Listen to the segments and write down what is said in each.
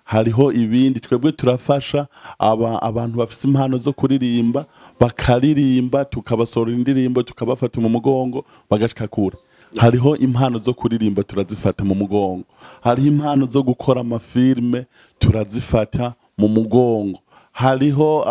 Hariho ibindi twebwe turafasha abantu bafise impano zo kuririmba, bakaririmba, tukabasorera indirimbo, tukabafata mu mugongo bagashika kure. Hariho impano zo kuririmba, turazifata mu mugongo. Hariho impano zo gukora amafilme, turazifata mu mugongo. Hariho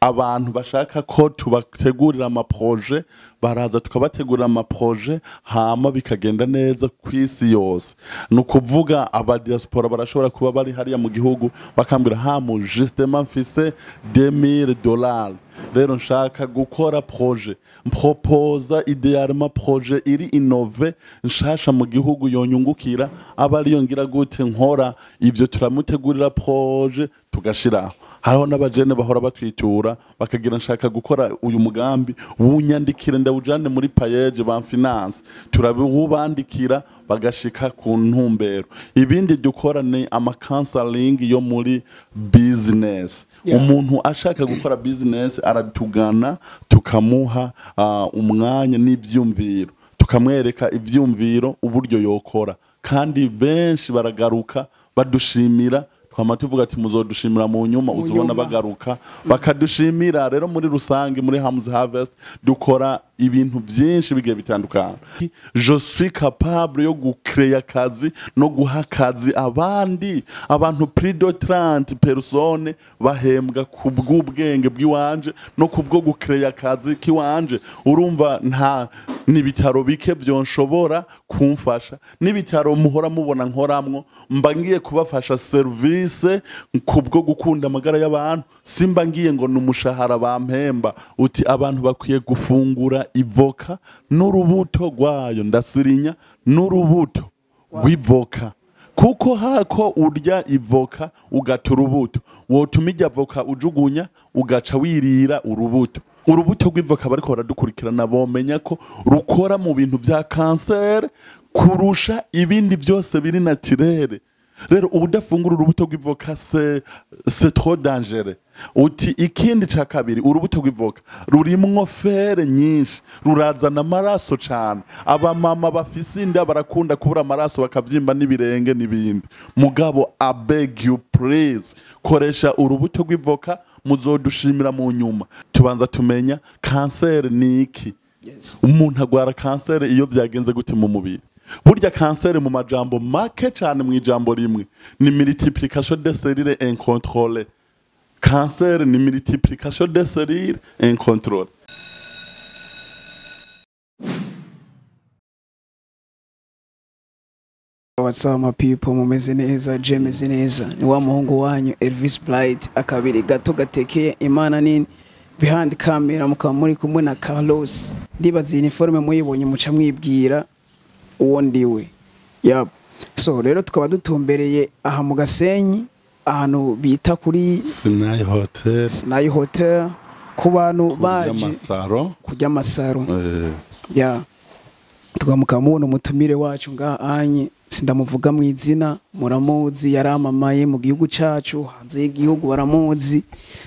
abantu bashaka ko tubategurira amaprojets, baraza tukabategurira amaprojets, hama bikagenda neza ku isi yose. Ni ukuvuga abadiaspora barashobora kuba bari hariya mu gihugu, bakambwira: "Hamu, justement mfise $2000, rero nshaka gukora projet, mproposa idéalement projet iri innové, nshasha mu gihugu, yonyungukira, aba ariyo ngira gute nkora." Ivyo turamutegurira projet, tugashiraho. Hariho n'abajene bahora batwitura, bakagira: "Nshaka gukora uyu mugambi, wunyandikire ndawujane muri PAEEJ bamfinance." Turabiwubandikira, bagashika ku ntumbero. Ibindi dukora ni ama counseling yo muri business. Umuntu ashaka gukora business aratugana, tukamuha umwanya n'ivyumviro, tukamwereka ivyumviro uburyo yokora, kandi benshi baragaruka badushimira. Twama tuvuga ati: "Muzodushimira mu nyuma." Mu Uzubona nyuma. bagaruka bakadushimira. Rero muri rusange, muri Hams Harvest dukora ibintu byinshi bigiye bitandukanye. Je suis capable yo gucreya akazi no guha akazi abandi abantu. Plus de 30 personnes bahembwa ku bw'ubwenge bw'iwanje no kubwo gucreya akazi k'iwanje. Urumva, nta n'ibitaro bike vyonshobora kumfasha. N'ibitaro muhora mubona nkoramwo, mba ngiye kubafasha service kubwo gukunda amagara y'abantu, simba ngiye ngo ni umushahara bampemba. Uti abantu bakwiye gufungura ivoka n'urubuto rwayo, ndasurinya, n'urubuto rw'ivoka, kuko hako urya ivoka ugata urubuto, wotuma irya voka ujugunya, ugaca wirira urubuto. Urubuto rw'ivoka, bariko baradukurikirana bomenya ko rukora mu bintu vya kanseri kurusha ibindi byose biri naturel. Rero ubudafungura urubuto rw'ivoka, c'est trop dangereux. Uti ikindi ca kabiri, urubuto rw'ivoka rurimwo fer nyinshi, rurazana amaraso cane. Abamama bafise inda barakunda kubura amaraso, bakavyimba n'ibirenge n'ibindi. Mugabo I beg you, please, koresha urubuto rw'ivoka, muzodushimira mu nyuma. Tubanza tumenya kanseri ni iki. Umuntu agwara kanseri iyo byagenze gute mu mubiri? Burya kanseri, mu majambo make cyane, mu ijambo rimwe, ni multiplication des cellules incontrôlée. Kanseri ni multiplication des cellules incontrôlée. What's up, my people? Mumeze neza? Je meze neza. Ni wa muhungu wanyu Elvis Bright, akabiri gato gatekeye imana nini. Behind camera mukaba muri kumwe na Carlos. Ndibaza iyi uniforme muyibonye muca mwibwira uwo ndiwe. Yep. So rero tukaba dutumbereye aha mu Gasenyi, ahantu bita kuri Sinai Hotel. Sinai Hotel, ku bantu baje Amasaro. Kurya amasaro. Ya, tugamuka mubona umutumire wacu ngaha anye, sindamuvuga mu izina, muramuzi, yaramamaye mu gihugu cacu, hanze y'igihugu baramuzi.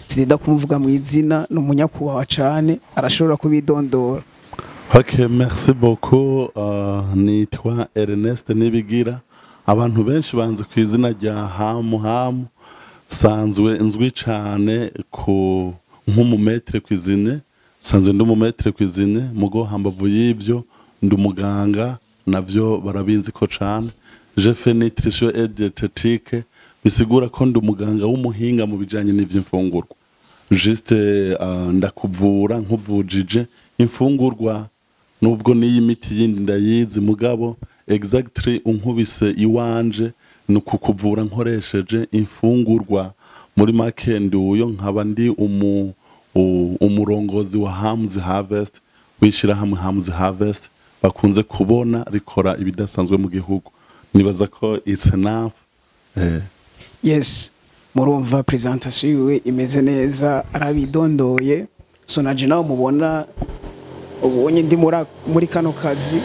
Sinida kumuvuga mu izina, ni umunyakubahwa cane, arashobora kubidondora. Ok, merci beaucoup. Nitwa Ernest Nibigira. Abantu benshi banzi ku izina rya Hamu Hamu. Sanzwe nzwi cane ku nk'umumaître cuisinier. Sanzwe ndi umumaître cuisinier, mugo hambavu y'ivyo ndi umuganga, navyo barabizi ko cane. Je fais nutrition et diététique, bisigura ko ndi umuganga w'umuhinga mu bijanye n'ivy'imfungurwa. Juste ndakuvura nkuvujije imfungurwa, nubwo n'iyi miti yindi ndayizi, mugabo exactly unkubise iwanje ni ukukuvura nkoresheje imfungurwa. Muri make nduyo, nkaba ndi umurongozi wa Hams Harvest, w'ishirahamwe Hams Harvest bakunze kubona rikora ibidasanzwe mu gihugu. Nibaza ko it's enough. Yes, murumva presentation yiwe imeze neza, arabidondoye. So naje nawe mubona ubonye ndi muri kano kazi,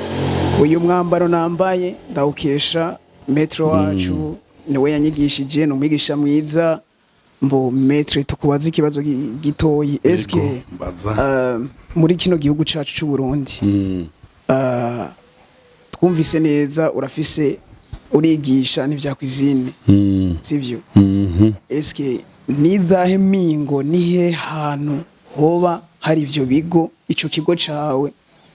uyu mwambaro nambaye ndawukesha maître wacu, niwe yanyigishije, ni umwigisha mwiza. Mbo maître, tukubaza ikibazo gitoyi. Eske Yego, mbaza. Muri kino gihugu cacu c'u Burundi, twumvise neza urafise Urigisha n'ivya cuisine, sivyo? Mhm. Eske nizahe mingo, nihe hantu hoba hari ivyo bigo, ico kigo cawe,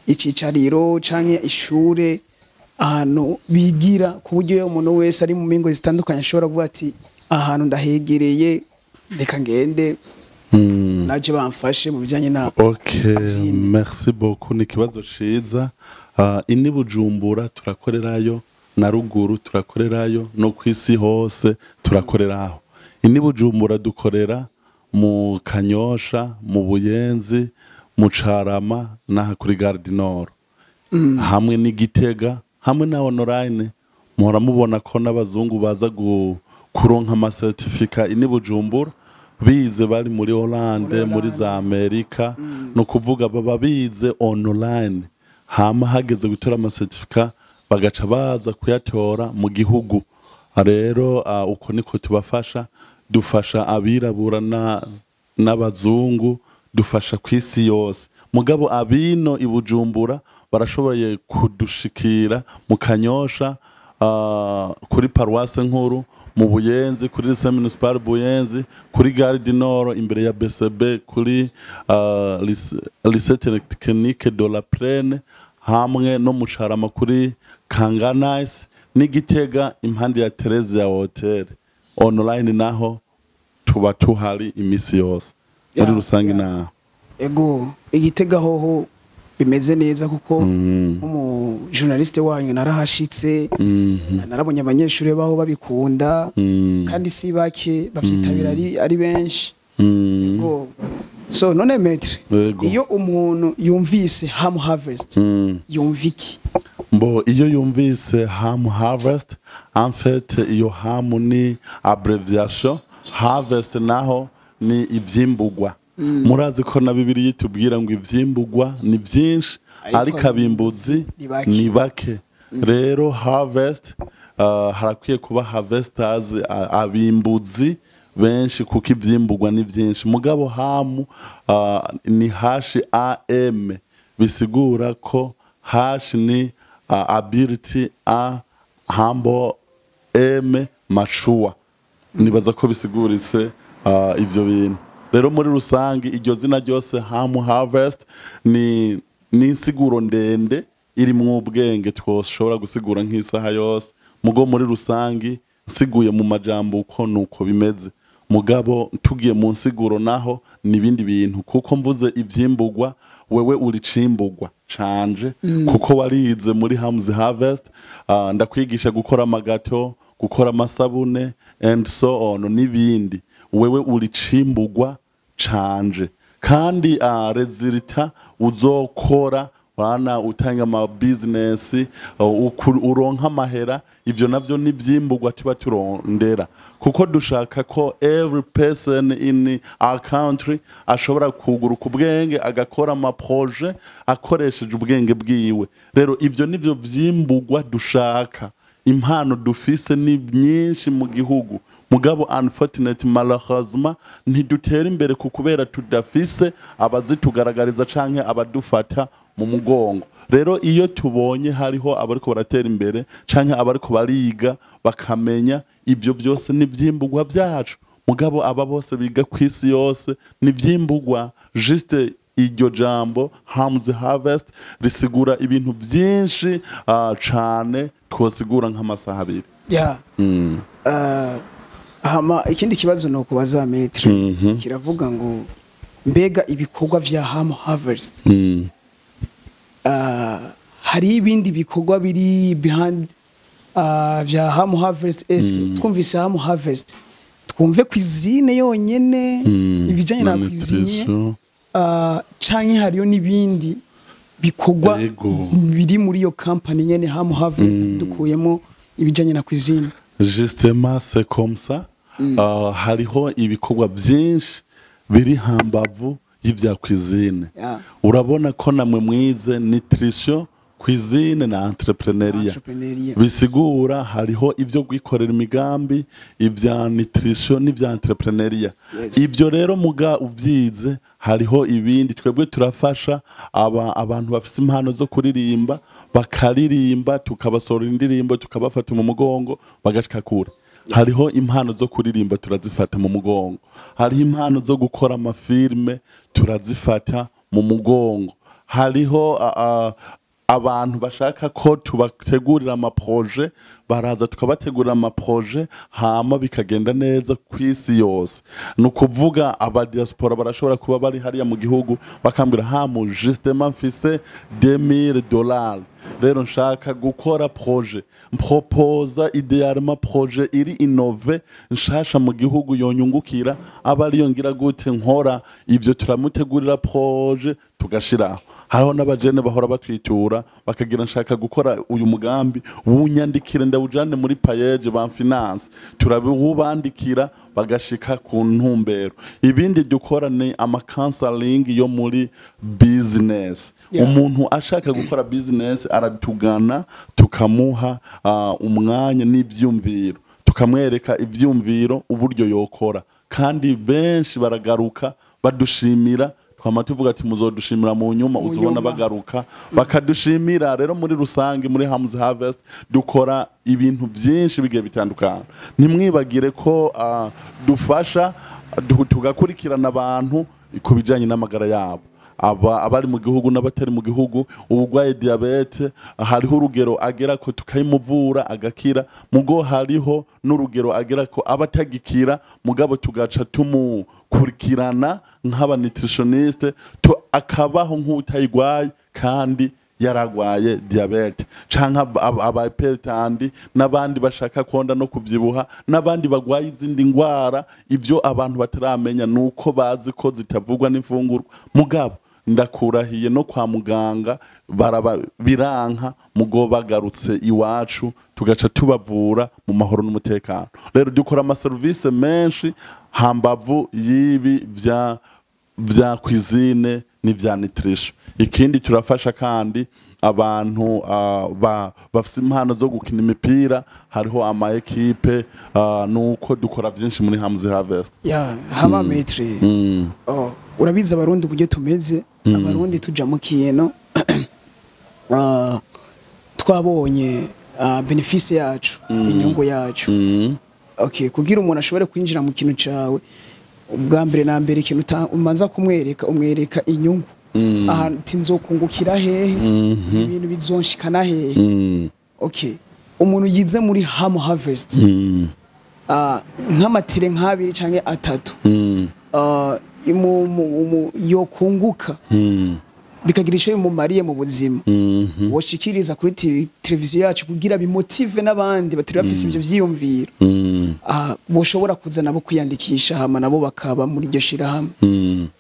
icicariro canke ishure, ahantu bigira, ku buryo iyo umuntu wese ari mu mingo zitandukanye ashobora kuvuga ati: "Ahantu ndahegereye, reka ngende naje bamfashe mu bijanye na Ok, cuisine"? Merci beaucoup, ni ikibazo ciza. Ini Bujumbura turakorerayo, na ruguru turakorerayo, no kwisi hose turakoreraho. Ini Bujumbura dukorera mu Kanyosha, mu Buyenzi, mu Carama n'aha kuri Gare du Nord, hamwe n'Igitega, hamwe na online. Muhora mubona ko n'abazungu baza kuronka ama certificat ini Bujumbura, bize bari muri Hollande, muri za Amerika. Ni ukuvuga baba bize online, hama hageze gutora ama certificat bagaca baza kuyatora mu gihugu. Rero uko niko tubafasha. Dufasha abirabura n'abazungu, dufasha ku isi yose. Mugabo abino i Bujumbura barashoboye kudushikira mu Kanyosha, kuri paruwase nkuru, mu Buyenzi kuri lycée municipal Buyenzi, kuri Gare du Nord imbere ya BCB, kuri lycée technique de la Plaine, hamwe no mu Carama kuri Kanganais, n'Igitega impande ya Theresia Hotel. Online naho tuba tuhari imisi yose muri rusange naho. Ego, Igitega hoho bimeze neza, kuko nk'umu journaliste wanyu narahashitse, narabonye abanyeshuri baho babikunda, kandi si bake, bavyitabira ari benshi. Ego. So none maître, Yego. iyo umuntu yumvise Ham Harvest, yumva iki? Mbo iyo yumvise Ham Harvest, en fait iyo ham ni abbreviation, harvest naho ni ibyimbugwa. Murazi ko na Bibiliya itubwira ngo ibyimbugwa ni byinshi ariko ariko abimbuzi ni bake. Ni bake. Rero harvest, harakwiye kuba harvesters, abimbuzi benshi, kuko ibyimbugwa ni byinshi. Mugabo ham ni hashi am, bisigura ko hash ni ability, a humble, m mature. Nibaza ko bisiguritse ivyo bintu. Rero muri rusange iryo zina ryose Ham Harvest ni insiguro ndende irimwo ubwenge twoshobora gusigura nk'isaha yose. Mugo muri rusange nsiguye mu majambo uko nuko bimeze. Mugabo tugiye mu nsiguro naho ni ibindi bintu, kuko mvuze ivyimbugwa, wewe uri cimbugwa canje, kuko warize muri Hams Harvest. Ndakwigisha gukora ama gâteau, gukora amasabune and so on n'ibindi. Wewe uri cimbugwa canje, kandi résultat uzokora wana utanga ama business, uronka amahera, ivyo navyo ni vyimbugwa tuba turondera, kuko dushaka ko every person in our country ashobora kuguruka ubwenge, agakora ama projet akoresheje ubwenge bwiwe. Rero ivyo nivyo vyimbugwa dushaka. Impano dufise ni nyinshi mu gihugu, mugabo unfortunate, malheureusement, ntidutera imbere ku kubera tudafise abazitugaragariza canke abadufata mu mugongo. Rero iyo tubonye hariho abariko baratera imbere canke abariko bariga bakamenya, ivyo byose ni vyimbugwa vyacu. Mugabo aba bose biga kw'isi yose ni vyimbugwa. Juste iryo jambo Hams Harvest risigura ibintu byinshi cane, twosigura nk'amasaha 2. Ya. Hama ikindi kibazo ni ukubaza maître, kiravuga ngo mbega ibikorwa vya Ham Harvest, hari ibindi bikorwa biri behind vya Ham Harvest? Eske twumvise Ham Harvest twumve cuisine yonyene, ibijanye na na cuisine, nutrition. Canke hariyo n'ibindi bikorwa biri muri iyo company nyene Ham Harvest, dukuyemo ibijanye na cuisine? Justement, c'est comme ça. Hariho ibikorwa byinshi biri hambavu y'ivya cuisine. Urabona ko namwe mwize nutrition. Cuisine na entrepreneuriat. Entrepreneuriat. Bisigura hariho ibyo kwikorera imigambi, ibya nutrition n'ibya entrepreneuriat. Ibyo rero muga uvyize, hariho ibindi twebwe turafasha abantu bafise impano zo kuririmba, bakaririmba, tukabasorera indirimbo, tukabafata mu mugongo bagashika kure. Hariho impano zo kuririmba, turazifata mu mugongo. Hariho impano zo gukora amafilme, turazifata mu mugongo. Hariho abantu bashaka ko tubategurira amaprojets, baraza tukabategurira amaprojets, hama bikagenda neza ku isi yose. Ni ukuvuga abadiaspora barashobora kuba bari hariya mu gihugu, bakambwira: "Hamu justement mfise $2000, rero nshaka gukora projet, proposa idéalement projet iri innové, nshasha mu gihugu, yonyungukira, aba ariyo ngira gute nkora." Ivyo turamutegurira projet, tugashiraho. Hariho n'abajene bahora batwitura, bakagira: "Nshaka gukora uyu mugambi, wunyandikire ndawujane muri PAEEJ bamfinance." Turabiwubandikira, bagashika ku ntumbero. Ibindi dukora ni ama counseling yo muri business. Umuntu ashaka gukora business aratugana, tukamuha umwanya n'ivyumviro, tukamwereka ivyumviro uburyo yokora, kandi benshi baragaruka badushimira. Twama tuvuga ati: "Muzodushimira mu nyuma." Mu Uzubona nyuma. bagaruka bakadushimira. Rero muri rusange, muri Hamuzi Harvest dukora ibintu byinshi bigiye bitandukana. Ntimwibagire ko dufasha tugakurikirana abantu ku bijyanye n'amagara yabo, aba abari mu gihugu n'abatari mu gihugu. Uburwaye diabète, hariho urugero agera ko tukayimuvura agakira, mugo hariho n'urugero agera ko aba atagikira, mugabo tugaca tumukurikirana nk'aba nutritionniste, akabaho nk'utayigwaye kandi yaragwaye diabète, canke aba hypertendus, n'abandi bashaka konda no kuvyibuha, n'abandi bagwaye izindi ngwara. Ivyo abantu bataramenya nuko bazi ko zitavugwa n'imfungurwa, mugabo ndakurahiye no kwa muganga baraba biranka, mugo bagarutse iwacu tugaca tubavura mu mahoro n'umutekano. Rero dukora amaserivisi menshi hambavu y'ibi vya cuisine n'ivya nutrition. Ikindi turafasha kandi abantu bafise impano zo gukina imipira, hariho ama équipes. Nuko dukora byinshi muri Hamuzi Harvest. Ya hama maître, oh, urabizi Abarundi uburyo tumeze. Abarundi tuja mu kintu twabonye bénéfice yacu, inyungu yacu. Okay, kugira umuntu ashobore kwinjira mu kintu cawe, ubwa mbere na mbere ikintu umanza kumwereka, umwereka inyungu, ahantu ati: "Nzokungukira hehe? Ibintu bizonshikana hehe?" Okay, umuntu yize muri Hamu Harvest, nk'amatire nk'abiri canke atatu, yokunguka, bikagira icyo bimumariye mu buzima, woshikiriza kuri televiziyo yacu kugira bimotive n'abandi batari bafise ivyo vyiyumviro, boshobora kuza nabo kwiyandikisha, hama nabo bakaba muri iryo shirahamwe?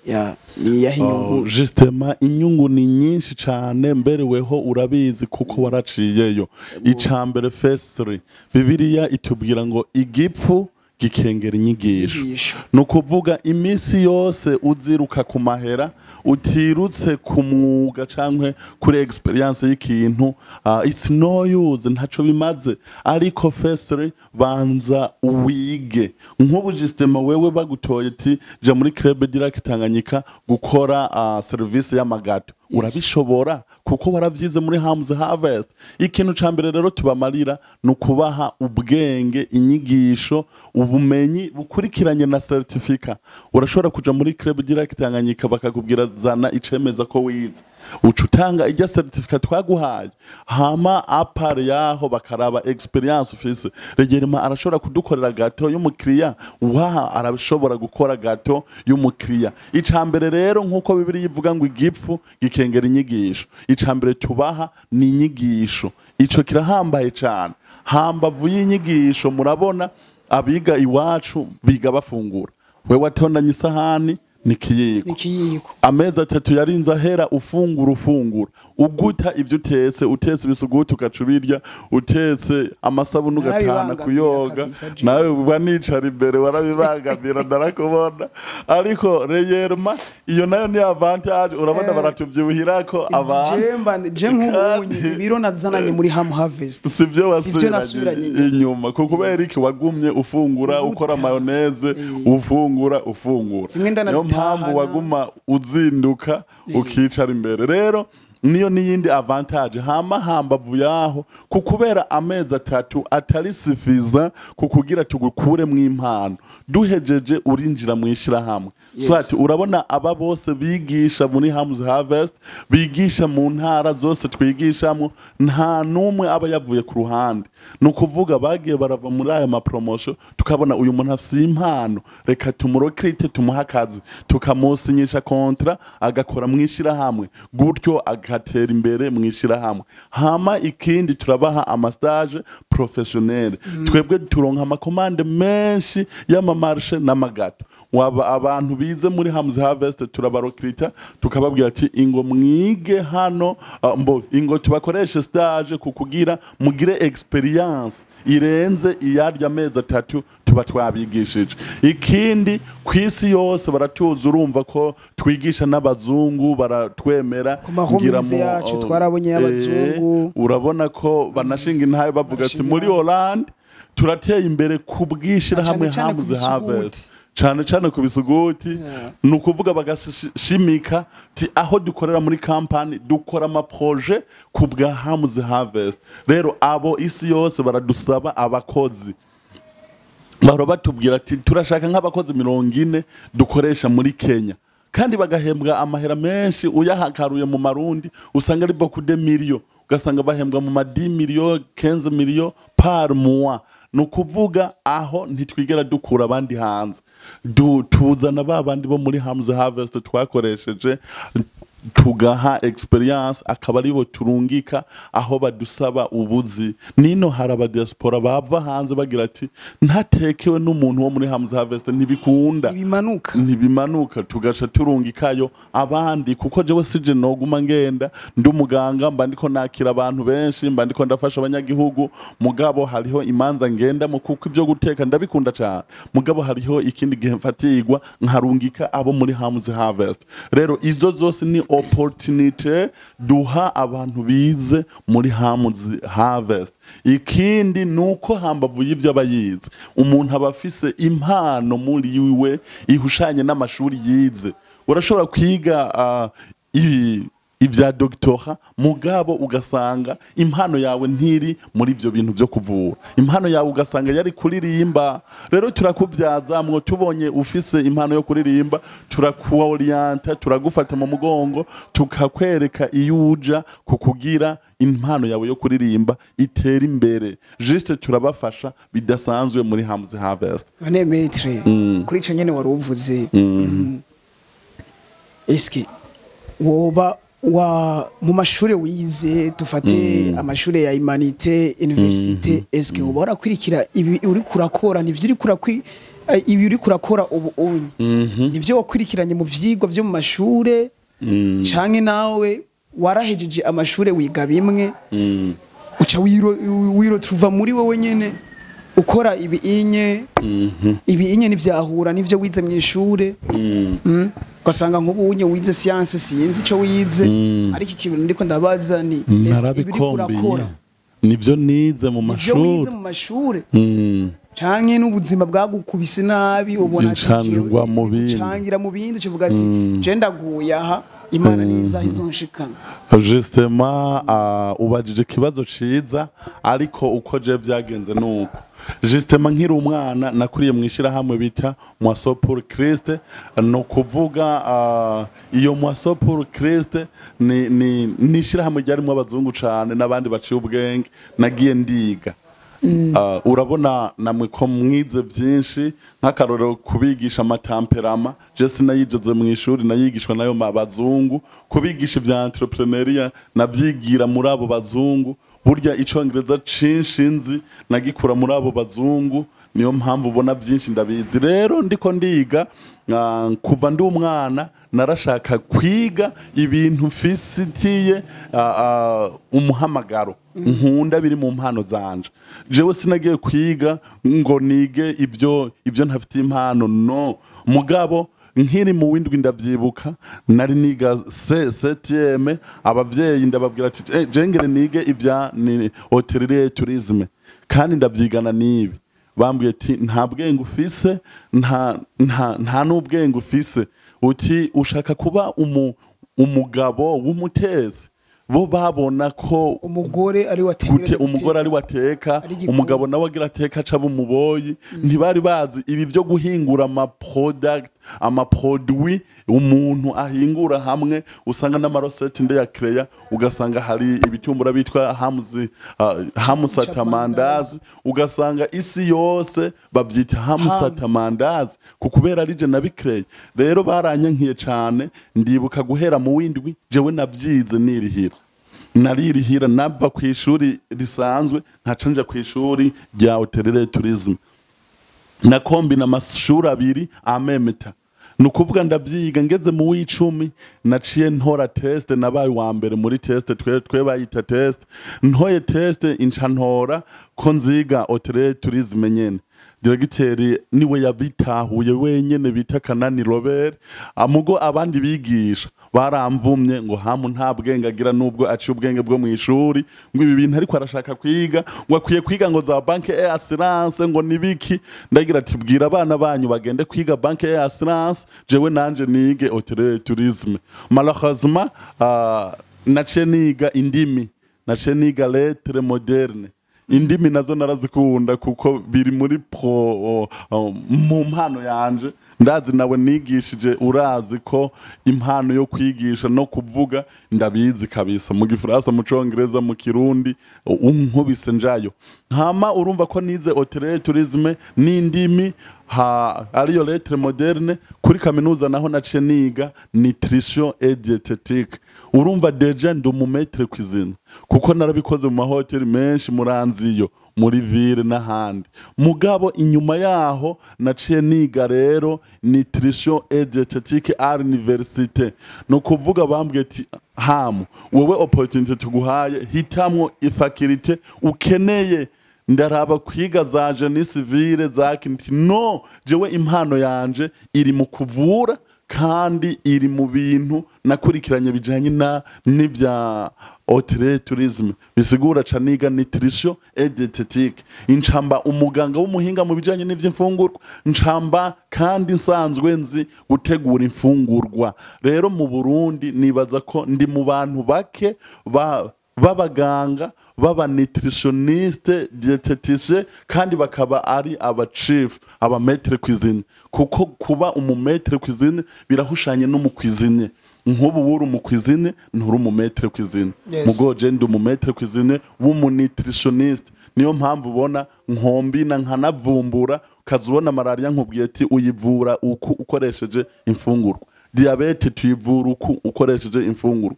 Ya ni yahe inyungu? Oh, justement inyungu ni nyinshi cane. Mbereweho urabizi kuko waraciyeyo. Icambere, firstly, Bibiliya itubwira ngo igipfu gikengera inyigisho. Inyigisho. Ni ukuvuga iminsi yose uziruka ku mahera utirutse ku mwuga canke kuri expérience y'ikintu, it's no use, ntaco bimaze. Ariko firstly banza wige. Nk'ubu justement wewe bagutoye ati: "Ja muri Club du Lac Tanganyika gukora service y'amagâteaux." Urabishobora kuko waravyize muri Hams Harvest. Ikintu ca mbere rero tubamarira ni ukubaha ubwenge, inyigisho, ubumenyi bukurikiranye na certificat. Urashobora kuja muri Club du Lac Tanganyika, bakakubwira: "Zana icemeza ko wize." Uca utanga ijya certificat twaguhaye, hama à part yaho bakaraba expérience ufise. Regerema arashobora kudukorera gâteau y'umukiriya wa arashobora gukora gâteau y'umukiriya. Icambere rero, nkuko Bibiliya ivuga ngo igipfu gikengera inyigisho, icambere tubaha ni inyigisho. Ico kirahambaye cane. Hambavu y'inyigisho, murabona abiga iwacu biga bafungura. We watondanye isahani Ni kiyiko. Nikiyiko. Amezi 3 yarinze ahera ufungura ufungura uguta ivyo utetse, utetse ibisuguti ugaca ubirya, utetse amasabuni ugatahana Narabibangamira kuyoga. kabisa, Jim. Nawe uba nicara imbere warabibangamira, ndarakubona. Ariko réellement iyo nayo ni avantage, urabona, baratuvyibuhirako abantu. Je nk'ubunye ibiro nazananye muri Ham Harvest sivyo sivyo wasubiranye nasubiranye inyuma. Inyuma, kuko kubera iki? Wagumye ufungura, Uguta. ukora mayonnaise, ufungura ufungura. Zimwe Niyo ndanazitahana. mpamvu waguma uzinduka ukicara imbere. Rero niyo n'iyindi avantage. Hama hambavu yaho, kukubera amezi 3 atari suffisant kukugira tugukuremwo impano, duhejeje urinjira mu ishirahamwe. Soit urabona aba bose bigisha muri Hams Harvest, bigisha mu ntara zose twigishamwo, nta n'umwe aba yavuye ku ruhande. Ni ukuvuga bagiye barava muri aya ma promotion, tukabona uyu muntu afise impano, reka tumurecrute, tumuhe akazi, tukamusinyisha contrat, agakora mu ishirahamwe gutyo, agatera imbere mu ishirahamwe. Hama ikindi, turabaha ama stage professionnel. Twebwe turonka ama commande menshi y'ama marché n'ama gâteau. Waba abantu bize muri Hams Harvest, turabarecruta, tukababwira ati ingo mwige hano, mbo ingo tubakoreshe stage kukugira mugire expérience irenze iyarya amezi 3 tuba twabigishije. Ikindi, ku isi yose baratuzi, urumva ko twigisha n'abazungu baratwemera. Ku mahomize Ngira yacu twarabonye y'abazungu. Urabona ko banashinga intahe bavuga ati Barashinga muri intahe. Hollande turateye imbere ku bw'ishirahamwe Cane cane ku Hams bisuguti. Harvest, cane cane ku bisuguti. Ni ukuvuga bagashimika ti aho dukorera muri kampani dukora ama projet ku bwa Hams Harvest. Rero abo isi yose baradusaba abakozi, bahora batubwira ati turashaka nk'abakozi 40 dukoresha muri Kenya, kandi bagahembwa amahera menshi. Uyahakaruye mu marundi usanga ari beaucoup de millions, ugasanga bahembwa mu ma 10 millions, 15 millions par mois. Ni ukuvuga aho ntitwigera dukura abandi hanze, tuzana ba bandi bo muri Hams Harvest twakoresheje, tugaha expérience, akaba aribo turungika aho badusaba ubuzi. Nino hari aba diaspora bava hanze bagira ati ntatekewe n'umuntu wo muri Hams Harvest ntibikunda. Ibimanuka. Ntibimanuka. Tugaca turungikayo abandi, kuko jewe sije noguma ngenda. Ndi umuganga, mba ndiko nakira abantu benshi, mba ndiko ndafasha abanyagihugu, mugabo hariho imanza ngendamo, kuko ibyo guteka ndabikunda cyane. Mugabo hariho ikindi gihe mfatirwa nkarungika abo muri Hams Harvest. Rero izo zose ni opportunity duha abantu bize muri Hams Harvest. Ikindi nuko hambavu y'ivyo aba yize, umuntu aba afise impano muri wiwe ihushanye n'amashuri yize. Urashobora kwiga ibi ibya doctorat, mugabo ugasanga impano yawe ntiri muri ibyo bintu byo kuvura, impano yawe ugasanga yari kuririmba. Rero turakubyazamwo, tubonye ufise impano yo kuririmba, turakuorienta, turagufata mu mugongo, tukakwereka iyo uja kukugira impano yawe yo kuririmba itera imbere. Juste turabafasha bidasanzwe muri Hams Harvest. None maître, kuri ico nyene wari uvuze, eske woba wa mu mashuri wize, dufate amashuri ya humanité, université, eske uba warakwirikira ibi uri kurakora? Nivyo uri kurakwi ibi uri kurakora ubu unye, nivyo wakwirikiranye mu vyigwa vyo mu mashure, canke nawe warahejeje amashure wiga bimwe, uca wiro tuva muri wowe nyene ukora ibi inye, ibi inye ntivyahura nivyo wize mu ishure? Ugasanga nk'ubu unye wize science, sinzi ico wize, ariko ikintu ndiko ndabaza ni ese ibi uriko Narabikombiye urakora nivyo nize mu nivyo wize mashuri mu mashure, canke n'ubuzima bwagukubise nabi, ubona ati Incangirwa mu bindi. Cangira mu bindi, ukivuga ati je ndaguye aha, Imana niza izonshikana? Justement, ubajije ikibazo ciza, ariko uko je vyagenze nuko justement nkiri umwana nakuriye mu ishirahamwe bita Moisson pour Christ. No kuvuga iyo Moisson pour Christ ni ishirahamwe ryarimwo abazungu cane n'abandi baciye ubwenge. Nagiye ndiga. Urabona namwe ko mwize vyinshi, nk'akarorero kubigisha ama tempérament, je sinayigeze mu ishuri, nayigishwa nayo bazungu. Kubigisha ivya entrepreneuriat navyigira muri abo bazungu. Burya icongereza cinshi nzi nagikura muri abo bazungu. Niyo mpamvu ubona byinshi ndabizi. Rero ndiko ndiga, kuva ndi umwana narashaka kwiga ibintu mfisitiye umuhamagaro nkunda, biri mu mpano zanje. Jewe sinagiye kwiga ngo nige ibyo ntafitiye impano, no. Mugabo nkiri mu windwi, ndavyibuka, nari niga septième, abavyeyi ndababwira ati: "Je ngere nige ibya ni hôtellerie tourisme kandi ndavyigana nibi." Bambwiye ati: "Nta bwenge ufise, nta n'ubwenge ufise, uti ushaka kuba umugabo w'umutezi." Bo babona ko umugore ari gute wategereza umugore ari wateka, ari igikoni. Umugabo nawe agira ateka, aca umuboyi. Ntibari bazi ibi byo guhingura ama product, ama produit umuntu ahingura hamwe. Usanga n'ama recettes ndeya créa, ugasanga hari ibitumbura bitwa hamuzi, hamusatamandazi, ugasanga isi yose bavyita hamusatamandazi kukubera ari je nabicreye. Rero baranyankiye cane. Ndibuka guhera mu windwi jewe navyize nirihira, naririhira, nava ku ishuri risanzwe nkaca nja ku ishuri rya hôtellerie tourisme, na combina amashuri abiri amemeta. Ni ukuvuga ndavyiga, ngeze mu w'icumi naciye ntora test, nabaye uwa mbere muri test, twe bayita test. Ntoye test, inca ntora ko nziga hôtellerie tourisme nyene. Directeur niwe yabitahuye wenyene, bita Kanani Robert. Amugo abandi bigisha baramvumye ngo hamu nta bwenge agira, nubwo aciye ubwenge bwo mu ishuri, ngo ibi bintu ariko arashaka kwiga, ngo akwiye kwiga ngo za banque et assurance, ngo nibiki. Ndagira ati: "Bwira abana banyu bagende kwiga banque et assurance, jewe nanje nige hôtellerie tourisme." Malheureusement, naciye niga indimi, naciye niga lettres modernes. Indimi nazo narazikunda kuko biri muri pro mu mpano yanje. Ndazi nawe nigishije, urazi ko impano yo kwigisha no kuvuga ndabizi kabisa, mu Gifaransa, mu Congereza, mu Kirundi, unkubise njayo. Hama urumva ko nize hôtellerie tourisme n'indimi, ha ariyo lettres modernes. Kuri kaminuza naho naciye niga nutrition et diététique. Urumva déjà ndi umu maître cuisine kuko narabikoze mu mahoteli menshi, muranziyo muri ville n'ahandi. Mugabo inyuma yaho naciye niga rero nutrition et diététique à l'université. No kuvuga bambwiye ati: "Hamu wewe, opportunité tuguhaye, hitamwo i faculté ukeneye." Ndaraba kwiga za génie civil za kinti, no jewe impano yanje iri mu kuvura kandi iri mu bintu nakurikiranye bijanye na n'ivya hôtellerie tourisme. Bisigura ca niga nutrition et diététique, incamba umuganga w'umuhinga mu bijanye n'ivy'imfungurwa, ncamba kandi nsanzwe nzi gutegura imfungurwa. Rero mu Burundi nibaza ko ndi mu bantu bake b'abaganga b'aba nutritionniste diététicien kandi bakaba ari aba chef, aba maître cuisine, kuko kuba umu maître cuisine birahushanye n'umu cuisinier. Nk'ubu wuri umu cuisinier, nturi umu maître cuisine. Mugo je ndi umu maître cuisine w'umu nutritionniste. Niyo mpamvu ubona nkombina nkanavumbura, ukaza ubona malaria nkubwiye ati uyivura uku ukoresheje imfungurwa, diabète tuyivura uku ukoresheje imfungurwa,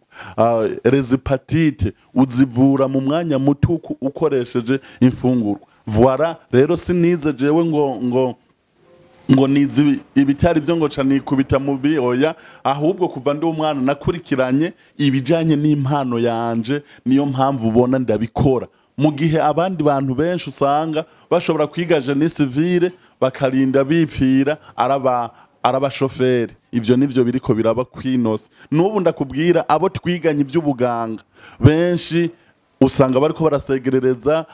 les hépatites uzivura mu mwanya muto uku ukoresheje imfungurwa. Voilà. Rero sinize jewe ngo nizi ibitari byo ngo ca nikubita mu bi, oya. Ahubwo kuva ndi umwana nakurikiranye ibijanye n'impano yanje, niyo mpamvu ubona ndabikora, mu gihe abandi bantu benshi usanga bashobora kwiga génie civil bakarinda bipfira araba arabashoferi. Ivyo nivyo biriko biraba kwinosa n'ubu. Ndakubwira, abo twiganye iby'ubuganga benshi usanga bariko barasegerereza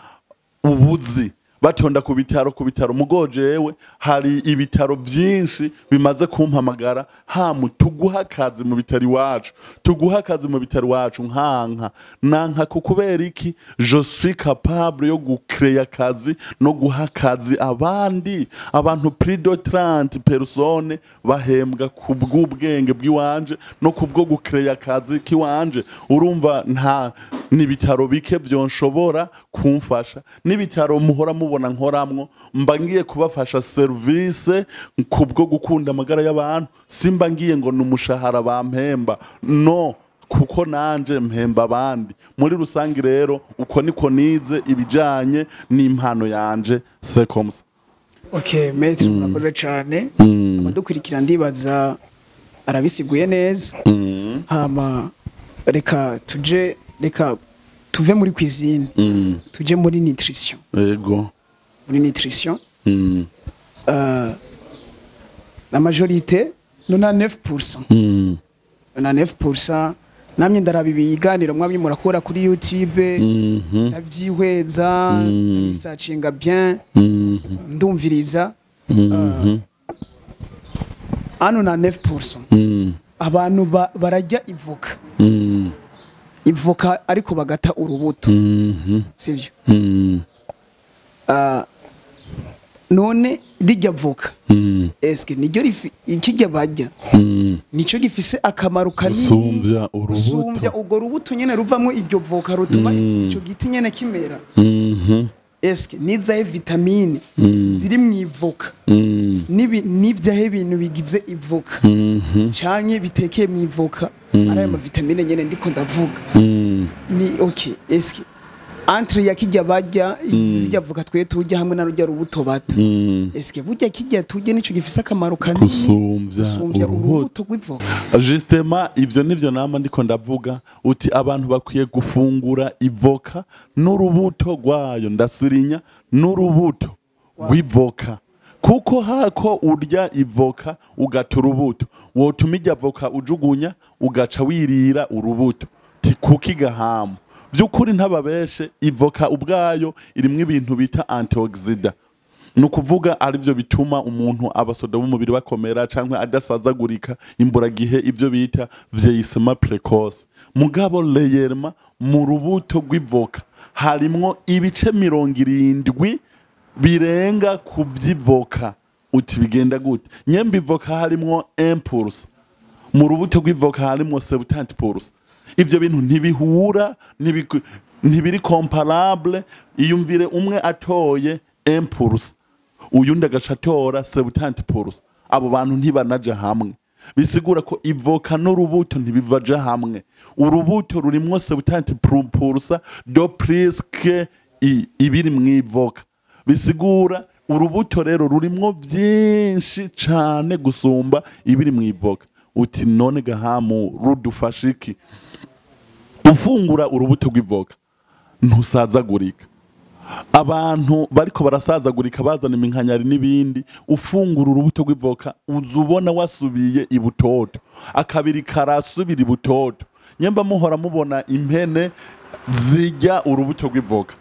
ubuzi, batonda ku bitaro, ku bitaro. Mugo jewe hari ibitaro byinshi bimaze kumpamagara: "Hamu, tuguha akazi mu bitaro iwacu, tuguha akazi mu bitaro iwacu." Nkanka nanka kukubera iki? Je suis capable yo gucréa akazi no guha akazi abandi abantu. Plus de 30 personnes bahembwa ku bw'ubwenge bw'iwanje no kubwo gucréa akazi k'iwanje. Urumva nta n'ibitaro bike byonshobora kumfasha. N'ibitaro muhora mubona nkoramwo, mba ngiye kubafasha service kubwo gukunda amagara y'abantu. Simba ngiye ngo ni umushahara bampemba, no kuko nanje mpemba abandi muri rusange. Rero uko niko nize ibijanye n'impano yanje, c'est comme ça. Okay, maître, murakoze cyane. Abadukurikira ndibaza arabisiguye neza. Hama reka tuje, reka tuve muri cuisine, tuje muri nutrition. Muri nutrition, la majorité, 99%, 99%, namye ndaraba ibiganiro mwamye murakora kuri YouTube, ndabyihweza, ndabisacinga bien, ndumviriza, hano na 9% abantu barajya ivoka, ivoka ariko bagata urubuto, sivyo? None rijya voka, eske niryo ikijya bajya nico gifise akamaro kanini Gusumbya urubuto? Gusumbya urwo rubuto nyene ruvamwo iryo voka rutuma ico giti nyene kimera? Eske nizahe vitamine ziri mu ivoka, n'ibyahe bintu bigize ivoka canke bitekeye mu ivoka, ari ayo mavitamine nyene ndiko ndavuga? Ni okay, eske entre ya kijya barya, zijya voka twe turya, hamwe na rujya rubuto bata, eske burya kijya turya nico gifise akamaro kanini Gusumbya gusumbya urubuto? Urubuto rw'ivoka. Justement, ivyo nivyo nama ndiko ndavuga uti abantu bakwiye gufungura ivoka n'urubuto rwayo, ndasurinya, n'urubuto rw'ivoka, kuko hako urya ivoka ugata urubuto, wotuma irya voka ujugunya ugaca wirira urubuto. Ti kuki gahamu by'ukuri ntababeshe, ivoka ubwayo irimwo ibintu bita antioxidant, ni ukuvuga aribyo bituma umuntu abasoda b'umubiri bakomera cyangwa adasazagurika imburagihe, ibyo bita vieillissement précoce. Mugabo réellement mu rubuto rw'ivoka harimwo ibice 70 birenga ku by'ivoka. Uti bigenda gute? Nyemba ivoka harimwo 1%, mu rubuto rw'ivoka harimwo 70%. Ivyo bintu ntibihura, ntibiri comparable. Iyumvire umwe atoye 1%, uyundi agaca atora 70%, abo bantu ntibanaja hamwe. Bisigura ko ivoka n'urubuto ntibivaja hamwe. Urubuto rurimwo 70% de plus que ibiri mw'ivoka. Bisigura urubuto rero rurimwo byinshi cane gusumba ibiri mw'ivoka. Uti none gahamu rudufasha iki? Ufungura urubuto rw'ivoka ntusazagurika. Abantu bariko barasazagurika bazana iminkanyari n'ibindi, ufungura urubuto rw'ivoka uza ubona wasubiye ibutoto, akabiri karasubira ibutoto. Nyemba muhora mubona impene zijya urubuto rw'ivoka,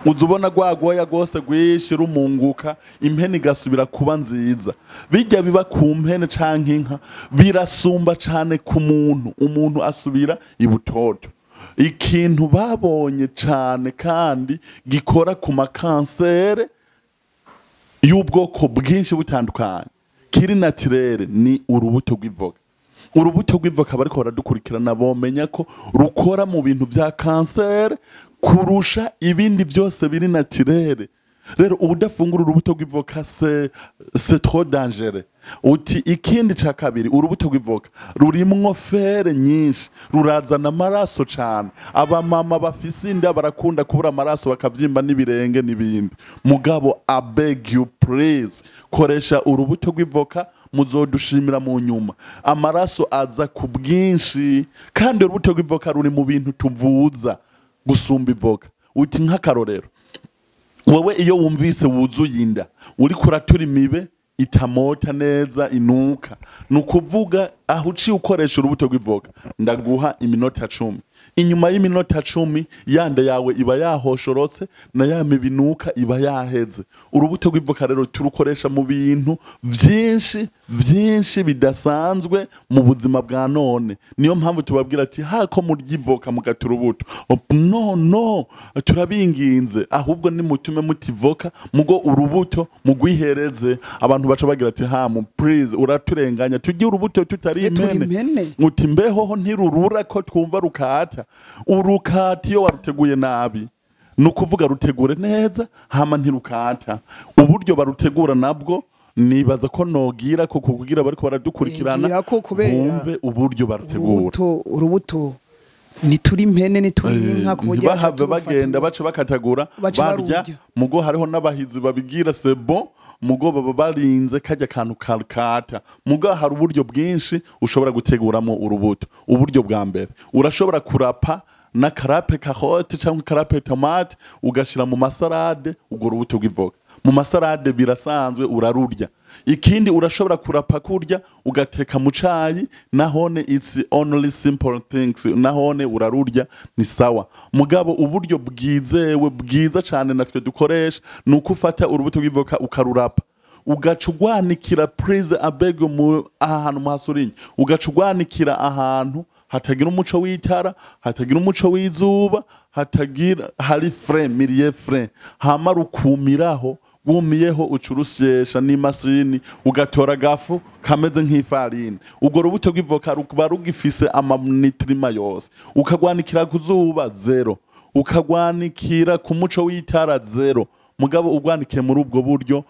uza ubona rwa rwoya rwose rwinshi rumunguka, impene igasubira kuba nziza. Bijya biba ku mpene canke inka birasumba cane ku muntu, umuntu asubira ibutoto. Ikintu babonye cane kandi gikora ku makansere y'ubwoko bwinshi butandukanye kiri naturel ni urubuto rw'ivoka. Urubuto rw'ivoka, bariko baradukurikirana bomenya ko rukora mu bintu vya kansere kurusha ibindi byose biri naturel. Rero ubudafungura urubuto rw'ivoka c'est trop dangereux. Uti ikindi ca kabiri, urubuto rw'ivoka rurimwo fer nyinshi, rurazana amaraso cane. Abamama bafise inda barakunda kubura amaraso, bakavyimba n'ibirenge n'ibindi. Mugabo I beg you, please, koresha urubuto rw'ivoka, muzodushimira mu nyuma. Amaraso aza ku bwinshi, kandi urubuto rw'ivoka ruri mu bintu tuvuza gusumba ivoka. Uti nk'akarorero, wowe iyo wumvise wuzuye inda, uriko uratura imibe itamota neza, inuka, ni ukuvuga aho uciye ukoresha urubuto rw'ivoka, ndaguha iminota 10, inyuma y'iminota 10 yanda yawe iba yahoshorotse na ya mibinuka iba yaheze. Urubuto rw'ivoka rero turukoresha mu bintu vyinshi vyinshi bidasanzwe mu buzima bwa none. Niyo mpamvu tubabwira ati hako murya ivoka mugata urubuto, no no, turabinginze, ahubwo nimutume mutivoka mugo urubuto mugwihereze. Abantu baca bagira ati hamu please, uraturenganya, tujye urubuto tutari Turi impene. Impene. Uti mbehoho ntirurura ko twumva rukata? Urukata iyo waruteguye nabi. Ni ukuvuga rutegure neza, hama ntirukata. Uburyo barutegura nabwo nibaza ko nogira ko kugira bariko baradukurikirana Gira ko kubera bumve uburyo barutegura. Urubuto Ntituri impene, ntituri inka ku buryo Ntibahave baca bagenda turufata. Baca bakatagura Baca barya. barurya. Mugo hariho n'abahizi babigira, c'est bon, mugo baba barinze kajya kantu karukata. Mugo hari uburyo bwinshi ushobora guteguramo urubuto. Uburyo bwa mbere, urashobora kurapa n'akarape carotte cyangwa karape tomate, ugashira mu masalade urwo rubuto rw'ivoka. Mu masalade birasanzwe, urarurya. Ikindi, urashobora kurapa kurya ugateka mu cayi, nahone it's only simple things, nahone urarurya, ni sawa. Mugabo uburyo bwizewe bwiza cyane natwe dukoresha ni uko ufata urubuto rw'ivoka ukarurapa, ugaca ugwanikira, please, abego mu ahantu muhasurinye, ugaca ugwanikira ahantu hatagira umuco w'itara, hatagira umuco w'izuba, hatagira, hari frais, milieu frais, hama rukumiraho. Wumiyeho, uca urusyesha n'imashini, ugatora agafu kameze nk'ifarini. Urwo rubuto rw'ivoka ruba rugifise ama nutriments yose. Ukagwanikira ku zuba, zéro. Ukagwanikira ku muco w'itara, zéro. Mugabo ugwanikiye muri ubwo buryo,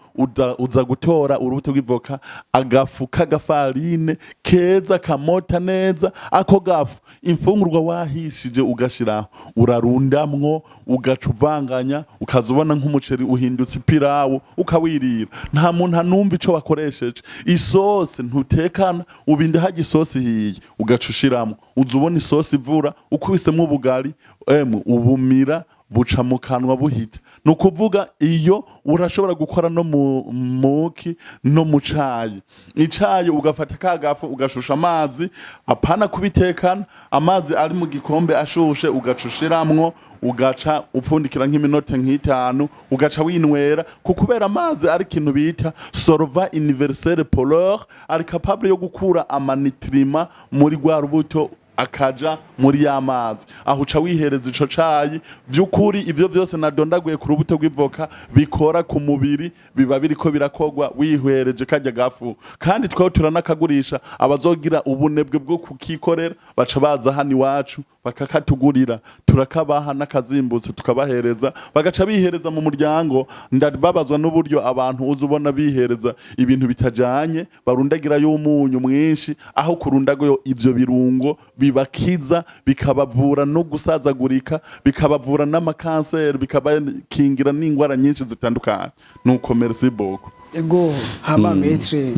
uza gutora urubuto rw'ivoka, agafu k'agafarine keza kamota neza. Ako gafu, imfungurwa wahishije ugashiraho, urarundamwo, ugaca uvanganya, ukaza ubona nk'umuceri uhindutse ipirawu, ukawirira. Nta muntu anumva ico wakoresheje. Isosi ntutekana, ubinde hajya isosi ihiye, ugaca ushiramwo, uza ubona isosi ivura, ukubisemwo ubugari, emwe ubumira buca mu kanwa buhita. Ni ukuvuga iyo urashobora gukora no mu muki no mu cayi. Icayi ugafata ka gafu, ugashusha amazi, apana kubitekana, amazi ari mu gikombe ashushe, ugaca ushiramwo, ugaca upfundikira nk'iminota nk'itanu, ugaca winywera. Kubera amazi ari ikintu bita solvant universel polaire, ari capable yo gukura ama nutriments muri rwa rubuto akaja muri ya mazi. Aho uca wihereza ico cayi. By'ukuri ivyo byose nadondaguye ku rubuto rw'ivoka bikora ku mubiri biba biriko birakogwa wihwereje kajya gafu. Kandi tweho turanakagurisha. Abazogira ubunebwe bwo kukikorera baca baza hano iwacu bakakatugurira, turakabaha n'akazimbutse, tukabahereza, bagaca bihereza mu muryango. Ndababazwa n'uburyo abantu uza ubona bihereza ibintu bitajanye, barundagirayo umunyu mwinshi aho kurundagayo ivyo birungo bibakiza, bikabavura no gusazagurika, bikabavura n'amakanseri, bikabakingira n'ingwara nyinshi zitandukanye. Nuko, merci beaucoup. Ego, hama maître,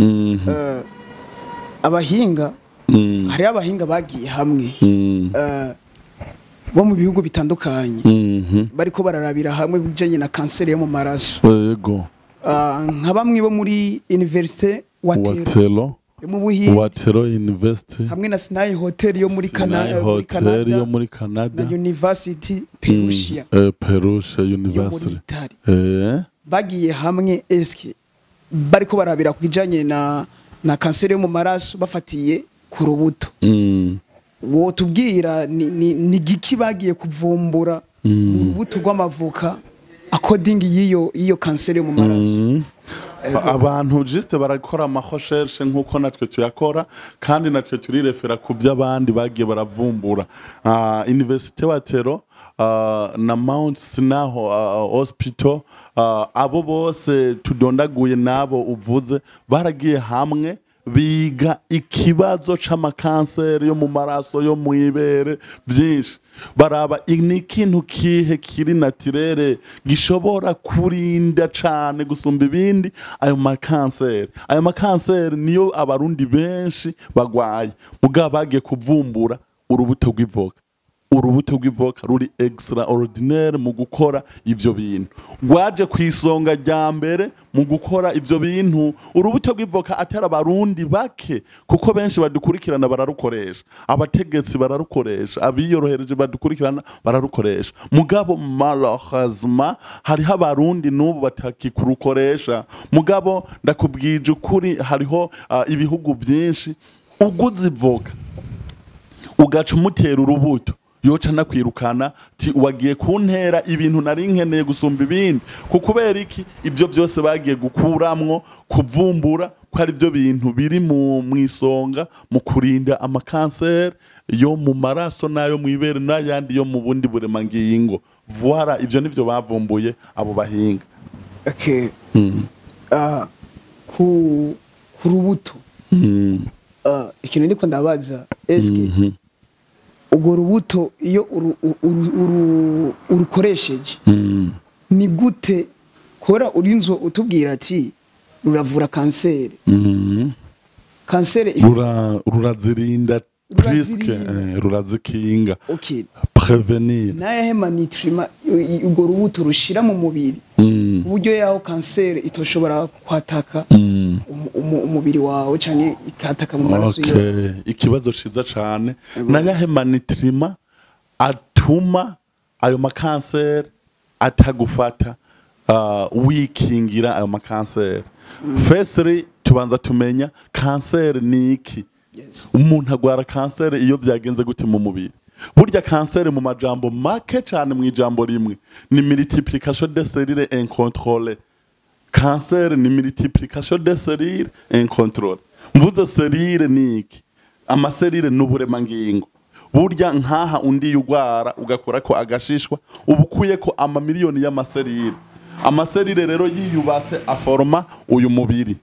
abahinga, hariho abahinga bagiye hamwe bo mu bihugu bitandukanye, bariko bararabira hamwe kubijanye na kanseri yo mu maraso. Nka bamwe bo muri Université Waterloo Waterloo yo mu Buhinde, Waterloo University, hamwe na Sinai Hotel yo muri Sinai muri Hotel Canada, yo muri Canada, na University Perugia Perugia yo muri University. Italy. Bagiye hamwe, eske bariko barabira ku kijanye na kanseri yo mu maraso bafatiye ku rubuto. Wotubwira ni giki bagiye kuvumbura mu rubuto rw'amavoka according y'iyo kanseri yo mu maraso? Abantu juste barakora ama recherche nk'uko natwe tuyakora, kandi natwe turirefera ku by'abandi bagiye baravumbura. Université Waterloo na Mount Sinai Hospital, abo bose tudondaguye nabo uvuze, baragiye hamwe biga ikibazo c'amakanseri yo mu maraso, yo mu ibere, byinshi. Baraba ni ikintu kihe kiri naturel gishobora kurinda cane gusumba ibindi ayo makanseri. Ayo makanseri niyo Abarundi benshi bagwaye. Mugabo bagiye kuvumbura urubuto rw'ivoka. Urubuto rw'ivoka ruri extraordinaire mu gukora ivyo bintu, rwaje ku isonga rya mbere mu gukora ivyo bintu. Urubuto rw'ivoka atari Abarundi bake, kuko benshi badukurikirana bararukoresha, abategetsi bararukoresha, abiyorohereje badukurikirana bararukoresha. Mugabo malheureusement hariho Abarundi n'ubu batakikurukoresha. Mugabo ndakubwije ukuri, hariho ibihugu byinshi uguze ivoka ugaca umutera urubuto, yoca nakwirukana ti wagiye kuntera ibintu nari nkeneye gusumba ibindi. Kubera iki? Ibyo byose bagiye gukuramwo, kuvumbura ko ari byo bintu biri mu mwisonga mu kurinda amakanseri yo mu maraso n'ayo mu ibere n'ayandi yo mu bundi buremangingo. Voilà, ibyo nivyo bavumbuye abo bahinga. Okay. Ku rubuto, ikintu ndiko ndabaza, eske Urwo rubuto iyo urukoresheje, ni gute kubera urinzo utubwira ati ruravura kanseri? Kanseri Rurazirinda puisque Rurazirinda. Rurazikinga. Okay. Prévenir. N'ayahe ma nutriments urwo rubuto rushira mu mubiri, uburyo yaho kanseri itoshobora kwataka umubiri wawe canke ikataka mu maraso yawe? Okay. Ikibazo ciza cane. Nayahe ma nutriments atuma ayo makanseri atagufata, wikingira ayo makanseri? Firstly, tubanza tumenya kanseri ni iki. Umuntu agwara kanseri iyo byagenze gute mu mubiri? Burya kanseri, mu majambo make cyane, mu ijambo rimwe, ni multiplication des cellules incontrôlée. Kanseri ni multiplication des cellules incontrôlée. Mvuze cellule ni iki? Ama cellules ni uburemangingo. Burya nkaha undi yugwara ugakora ko agashishwa, uba ukuye ko amamiliyoni y'ama cellules. Ama cellules rero yiyubatse aforoma uyu mubiri,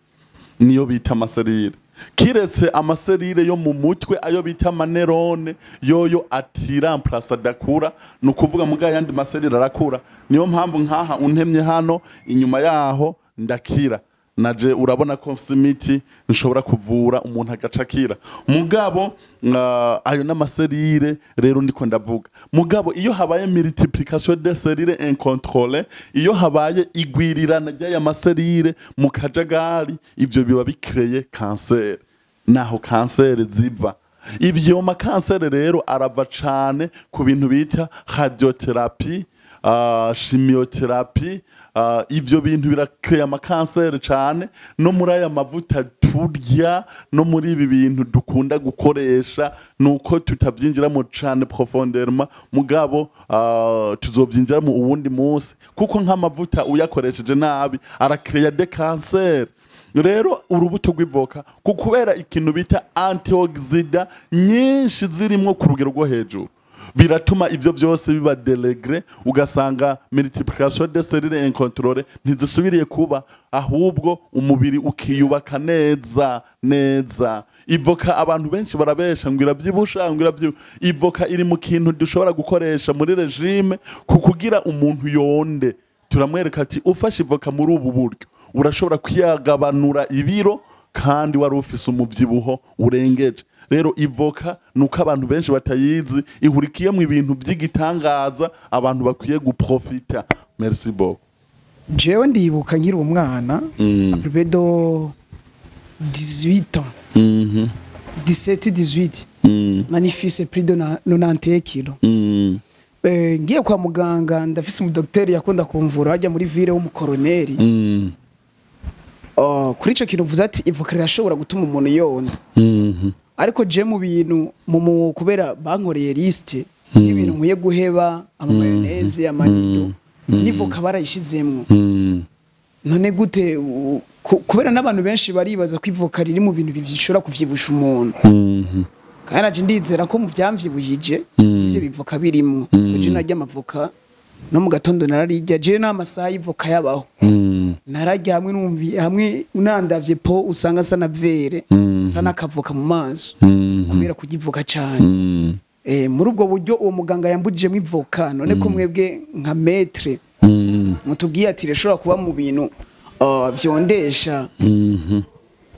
niyo bita ama cellules. Kiretse ama cellules yo mu mutwe, ayo bita ama neurones, yoyo atiramplasa, adakura. Ni ukuvuga muga yandi ma cellules arakura. Niyo mpamvu nkaha untemye hano inyuma yaho ndakira. Naje urabona ko mfise imiti nshobora kuvura umuntu agaca akira. Mugabo ayo n'ama cellules rero ndiko ndavuga. Mugabo iyo habaye multiplication des cellules incontrôlée, iyo habaye igwirirana ry'aya ma cellules mu kajagari, ivyo biba bikreye kanseri. Naho kanseri ziva. Ibyo makanseri rero arava cane ku bintu bita radiothérapie, chimiothérapie. Ivyo bintu birakreya amakanseri cane, no muri aya mavuta turya, no muri ibi bintu dukunda gukoresha. Nuko tutavyinjiramo cane profondément, mugabo tuzovyinjiramo uwundi munsi, kuko nk'amavuta uyakoresheje nabi arakreya des cancers. Rero urubuto rw'ivoka, kubera ikintu bita antioxydants nyinshi zirimwo ku rugero rwo hejuru, biratuma ivyo byose biba déréglé, ugasanga multiplication des cellules incontrôlées ntizisubiriye kuba, ahubwo umubiri ukiyubaka neza neza. Ivoka, abantu benshi barabesha ngo iravyibusha, ngo iravyibu. Ivoka iri mu kintu dushobora gukoresha muri régime ku kugira umuntu yonde. Turamwereka ati ufashe ivoka muri ubu buryo urashobora kwiyagabanura ibiro kandi wari ufise umuvyibuho urengeje. Rero ivoka, nuko abantu benshi batayizi, ihurikiyemo ibintu by'igitangaza abantu bakwiye guprofita. Merci beaucoup. Jewe ndibuka nkiri umwana, à peu près de 18 ans, 17, 18, nari mfise plus de 91 kilo. Ngiye kwa muganga, ndafise umudokiteri yakunda kumvura hajya muri ville w'umukoroneri. Kuri ico kintu mvuze ati ivoka rirashobora gutuma umuntu yonda, ariko je mu bintu kubera bankoreye liste y'ibintu nkwiye guheba, ama mayonnaise, amanido, n'ivoka barayishizemwo. None gute kubera n'abantu benshi baribaza ko ivoka riri mu bintu bishobora kuvyibusha umuntu, kandi naje ndizera ko mu vyamvyibujije ivyo bivoka birimwo. Je narya amavoka no mu gatondo, nararirya je n'amasaha y'ivoka yabaho, nararya hamwe numvi hamwe unandavye po usanga asa na vere, asa n'akavoka mu maso kubera kurya ivoka cane. Muri ubwo buryo uwo muganga yambujijemo ivoka, none ko mwebwe nka maître mutubwiye ati rishobora kuba mu bintu vyondesha,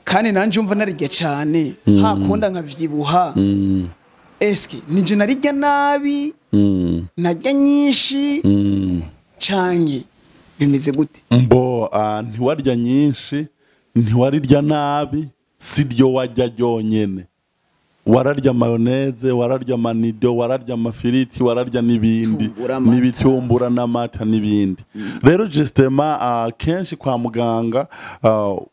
kandi nanje umva narirya cane hakunda nkavyibuha, eske nije narirya nabi, narya nyinshi, canke bimeze gute? Mbo ntiwarya nyinshi, ntiwarirya nabi, si ryo warya ryonyene. Wararya mayonnaise, wararya manido, wararya amafiriti, wararya n'ibindi. Tumbura, amata. N'ibitumbura n'amata n'ibindi. Rero justement, kenshi kwa muganga,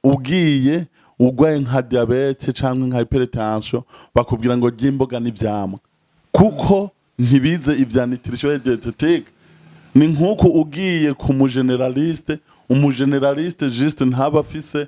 ugiye urwaye nka diabète cyangwa nka hypertension, bakubwira ngo rya imboga n'ivyamwa, kuko ntibize ivya nutrition et diététique. Ni nk'uko ugiye ku mu généraliste, umu généraliste juste ntaba afise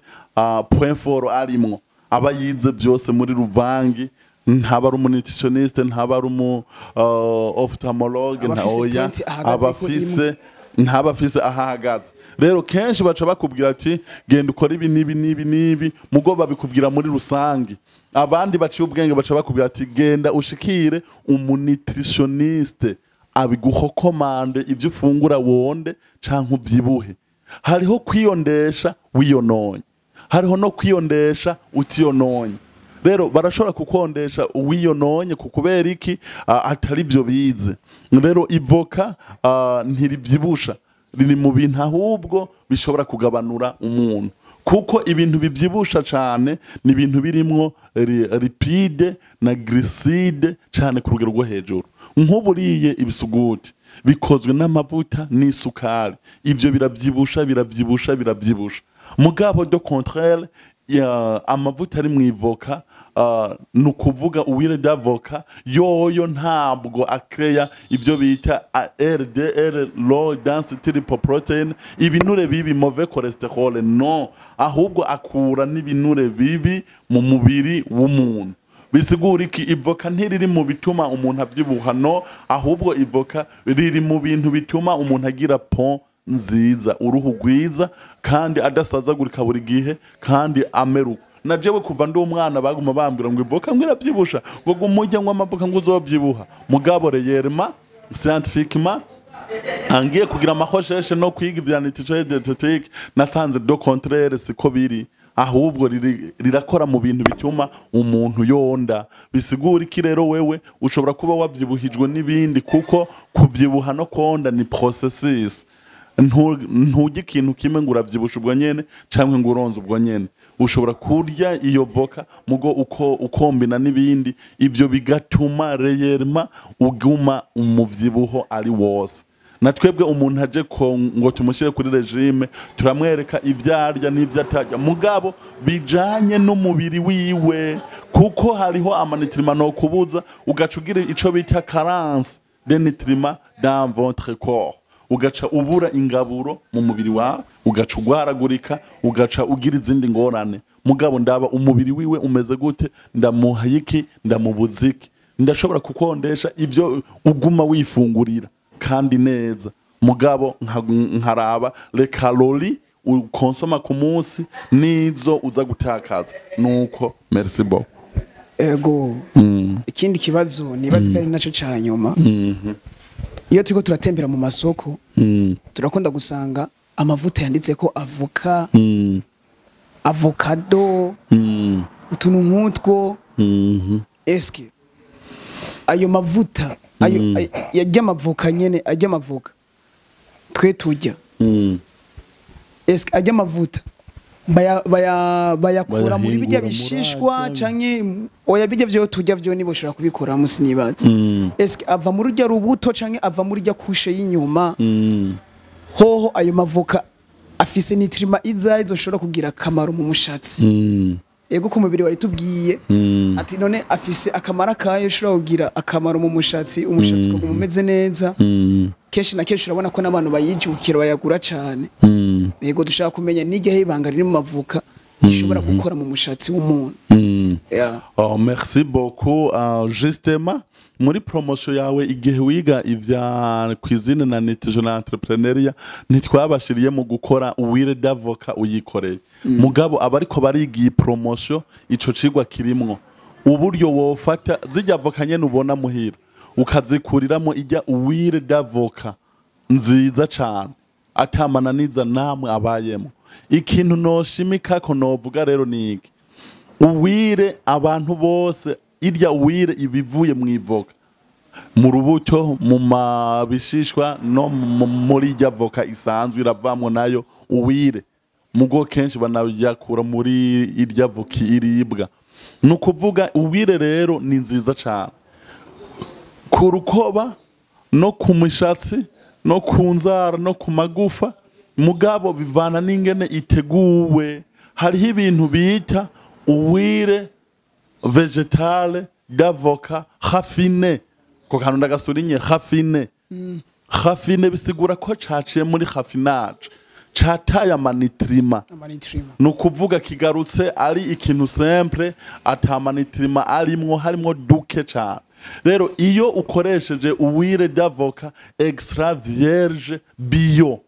point fort arimwo, aba yize byose muri ruvangi. Ntaba ari umu nutritionniste, ntaba ari umu ophtalmologue. Aba nta afise oya. point ahagaze Aba ko. afise Ntaba afise ahahagaze. Rero kenshi baca bakubwira ati genda ukora ibi n'ibi n'ibi n'ibi, mugo babikubwira muri rusange. Abandi baciye ubwenge baca bakubwira ati genda ushikire umunutritionniste abigurecommande ivyo ufungura wonde canke uvyibuhe. Hariho kwiyondesha wiyononye, hariho no kwiyondesha utiyononye. Rero barashobora kukondesha uwiyononye ku kubera iki? Atari byo bize. Rero ivoka ntirivyibusha, riri mu bintu ahubwo bishobora kugabanura umuntu, kuko ibintu bivyibusha cane ni ibintu birimwo lipide na glucides cane ku rugero rwo hejuru. Nk'uburiye ibisuguti bikozwe n'amavuta n'isukari, ivyo biravyibusha, biravyibusha, biravyibusha. Mugabo au contraire ya amavuta ari mu ivoka, ni ukuvuga huile d'avocat yoyo, ntabwo acréa ibyo bita LDL, low density lipoprotein, ibinure bibi, mauvais cholestérol. No, ahubwo akura n'ibinure bibi mu mubiri w'umuntu. Bisigura iki? Ivoka ntiriri mu bituma umuntu abyibuha, no, ahubwo ivoka riri mu bintu bituma umuntu agira peau nziza, uruhu rwiza, kandi adasazagurika buri gihe, kandi ameruka. Na jewe kuva ndi umwana baguma bambwira ngo ivoka ngo iravyibusha, ngo gumurya ngo amavoka ngo uzovyibuha. Mugabo réellement, scientifiquement, angiye kugira amarecherches no kwiga ivya nutrition et diététique, nasanze au contraire siko biri, ahubwo rirakora mu bintu bituma umuntu yonda. Bisigura iki rero? Wewe ushobora kuba wavyibuhijwe n'ibindi, kuko kuvyibuha no konda ni processus. Nturya ikintu kimwe ngo uravyibusha ubwo nyene canke ngo uronze ubwo nyene. Ushobora kurya iyo voka, mugo uko ukombina n'ibindi, ivyo bigatuma réellement uguma umuvyibuho ari wose. Na twebwe umuntu aje ko ngo tumushyire kuri régime, turamwereka ibyo arya n'ibyo atarya, mugabo bijanye n'umubiri wiwe, kuko hariho amanutriments no kubuza, ugaca ugira ico bita carence de nutriments dans votre corps, ugaca ubura ingaburo mu mubiri wawe, ugaca ugwaragurika, ugaca ugira izindi ngorane. Mugabo ndaba umubiri wiwe umeze gute, ndamuha iki, ndamubuza iki. Ndashobora kukondesha ibyo uguma wifungurira kandi neza, mugabo nkaraba les calories ukonsoma ku munsi nizo uza gutakaza. Nuko, merci beaucoup. Ego, ikindi kibazo nibaza ko ari naco ca nyuma: iyo turiko turatembera mu masoko, turakunda gusanga amavuta yanditse ko avoka, avocado, utuntu nk'utwo. Eske ayo mavuta ayo ajya amavoka nyene, ajya amavoka twe turya, eske ajya amavuta bayakura muri bijya Bayahingura muri bishishwa ajya. canke oya, bijya vyo turya vyo nibo ushobora kubikuramo, sinibaza. Eske ava muri rya rubuto canke ava muri rya couche y'inyuma? Hoho ayo mavoka afise nutriments izayi zoshobora kugira akamaro mu mushatsi? Ego, ku mubiri wayitubwiye ati none afise akamaro akayo ushobora kugira akamaro mu mushatsi, umushatsi ukaguma umeze neza. Kenshi na kenshi urabona ko n'abantu bayijukira, bayagura cane. Yego, dushaka kumenya n'igihe ibanga riri mu mavuka rishobora gukora mu mushatsi w'umuntu. Yeah. Oh, merci beaucoup. Justement, muri promotion yawe igihe wiga ivya cuisine na nutrition na entrepreneuriat, ntitwabashiriye mu gukora huile d'avocat uyikoreye. Mugabo abariko bariga iyi promotion, ico cigwa kirimwo uburyo wofata zijya avoka nyene ubona muhira, ukazikuriramo ijya huile d'avocat nziza cane, atamananiza namwe abayemo. Ikintu noshimika ko novuga rero ni iki: huile, abantu bose irya huile ibivuye mu ivoka, mu rubuto, mu mabishishwa no muri irya voka isanzwe iravamwo nayo huile, mugo kenshi banayakura muri irya voka iribwa. Ni ukuvuga huile rero ni nziza cane ku rukoba no ku mishatsi no ku nzara no ku magufa, mugabo bivana n'ingene iteguwe. Hariho ibintu bita huile végétale d'avocat raffinée. Ko kantu ndagasurinye, raffinée. Raffinée bisigura ko caciye muri raffinage, cataye amanutriments. Amanutriments. Ni ukuvuga kigarutse ari ikintu simple, ata manutriments arimwo, harimwo duke cane. Rero iyo ukoresheje huile d'avocat extra vierge bio,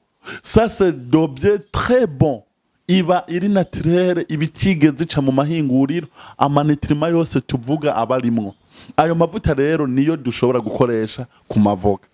ça c'est de très bon, iba iri naturelle, iba itigeze ica mu mahinguriro, ama nutriments yose tuvuga aba arimwo. Ayo mavuta rero niyo dushobora gukoresha ku mavoka.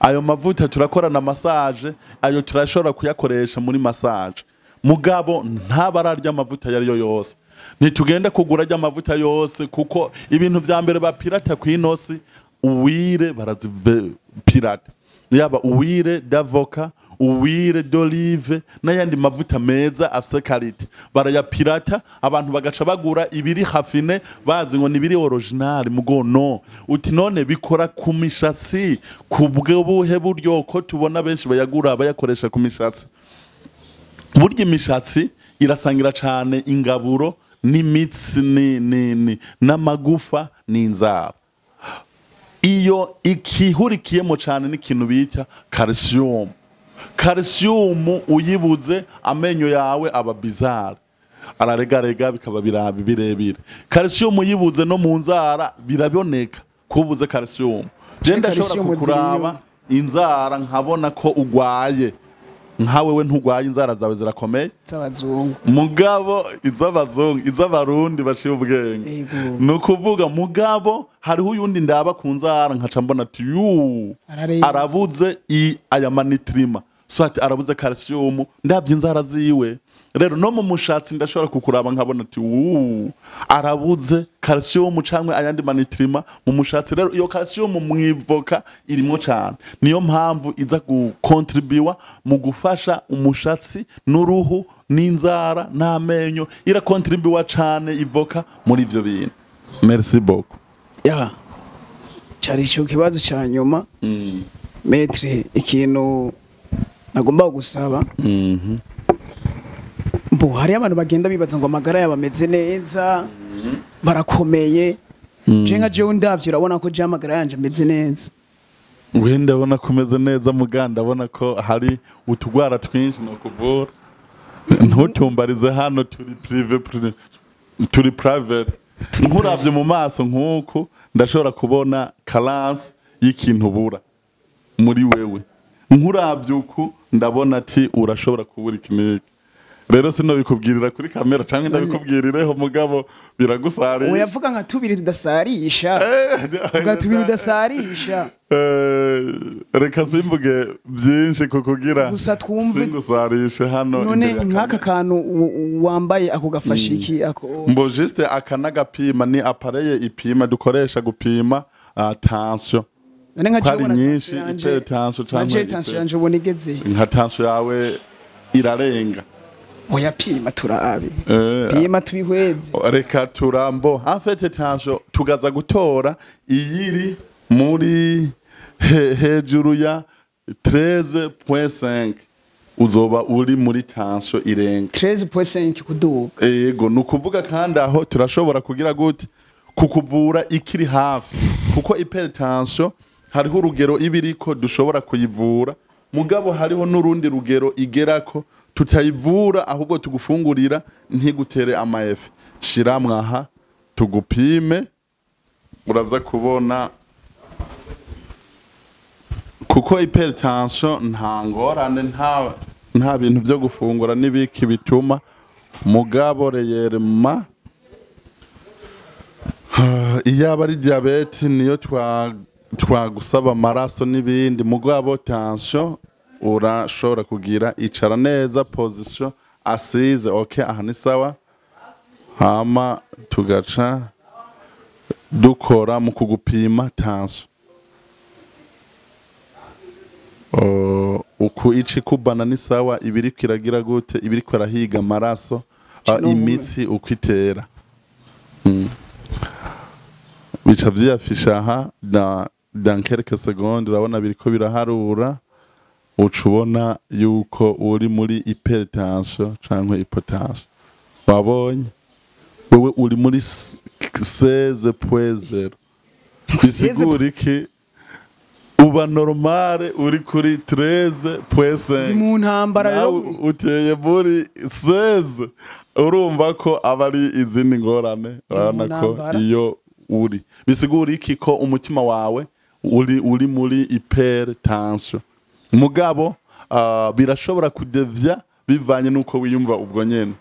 Ayo mavuta turakorana massage, ayo turashobora kuyakoresha muri massage, mugabo ntaba ararya amavuta ayo ariyo yose. Ntitugenda kugura arya amavuta yose, kuko ibintu vya mbere bapirata kw'inosi, huile barazipirata, yaba huile d'avocat, huile d'olive n'ayandi mavuta meza afise qualité barayapirata. Abantu bagaca bagura ibiri raffiné, bazi ngo nibiri original, mugo no uti none bikora ku mishatsi ku buhe buryo, ko tubona benshi bayagura bayakoresha ku mishatsi? Burya imishatsi irasangira cane ingaburo n'imitsi ni n'amagufa n'inzara. Iyo ikihurikiyemo cane n'ikintu bita calcium. Calcium uyibuze, amenyo yawe aba bizarre, araregarega, bikaba birabi birebire. Calcium uyibuze, no mu nzara biraboneka kubuze calcium. Je ndashobora Calcium kukuraba inzara nkabona ko ugwaye. Nkawe we ntugwaye, inzara zawe zirakomeye. Z'abazungu. Mugabo iz'abazungu, iz'abarundi baciye ubwenge. Ni ukuvuga, mugabo hariho uyundi ndaba ku nzara nkaca mbona ati yu Ararembye. arabuze aya ma nutriments, soit arabuze calcium, ndabye inzara ziwe. Rero no mu mushatsi ndashobora kukuraba nkabona ati wu arabuze calcium canke ayandi ma nutriments mu mushatsi. Rero iyo calcium mwivoka irimwo cane, niyo mpamvu iza gukontribuwa mu gufasha umushatsi n'uruhu n'inzara n'amenyo. Irakontribuwa cane ivoka muri ivyo bintu. Merci beaucoup. Ya, cari ico kibazo ca nyuma. Maître, ikintu nagomba gusaba, mbu hariyo abantu bagenda bibaza ngo amagara yabo ameze neza, barakomeye. Je nka jewe ndavye, urabona ko je amagara yanje ameze neza. We ndabona ko umeze neza, muga ndabona ko hari utugwara twinshi no kuvura. Ntutumbarize hano, turi privé, turi private. Nkuravye mu maso nk'uku, ndashobora kubona carence y'ikintu ubura muri wewe. Nkuravye uku, ndabona ati urashobora kubura iki n'iki. Rero sinobikubwirira kuri kamera canke ndabikubwirireho, mugabo biragusarisha. Oyavuga nka tubiri tudasarisha, vuga tubiri tudasarisha. Reka simvuge byinshi kukugira Gusa twumve- singusarishe hano None imbere ya nk'aka kamera. kantu wambaye, ako gafasha iki ako? Mbo juste aka n'agapima, ni appareil ipima, dukoresha gupima tension. None nka Ko ari jewe ubona nyinshi, tension yanje- hypertension nka canke jewe tension yanje ubona igeze? Nka tension yawe irarenga. Oya, pima turabe. Pima tubihweze. Reka turambo, en fait tension tugaza gutora iyiri muri hejuru ya 13.5, uzoba uri muri tension irenga. 13.5 kuduga. Ego, ni ukuvuga kandi aho turashobora kugira gute kukuvura ikiri hafi, kuko hypertension hariho urugero iba iriko dushobora kuyivura, mugabo hariho n'urundi rugero igerako tutayivura, ahubwo tugufungurira ntigutere ama effets. Shiramwe aha tugupime, uraza kubona, kuko hypertension nta ngorane, nta bintu byo gufungura n'ibiki bituma, mugabo reyerema iyo aba ari diabète niyo twagusaba amaraso n'ibindi. Mugabo tension urashobora kugira. Icara neza, position assise. Okay, aha ni sawa. Hama tugaca dukora mu kugupima tension. Uku ici kubana ni sawa, ibiriko iragira gute, ibiriko irahiga amaraso, Kino imitsi uko itera. Bica vyiyafisha aha dans quelques secondes. Urabona biriko biraharura, uca ubona yuko uri muri hypertension canke hypotension. Wabonye wewe uri muri 16.0, bisigura iki? Uba normale uri kuri 13.5. Ndi mu ntambara rero. Nawe uteye muri 16, urumva ko aba ari izindi ngorane. Urabona ko Ntambara. iyo uri. Bisigura iki? Ko umutima wawe uri muri hypertension. Mugabo birashobora kudevya bivanye nuko wiyumva ubwo nyene.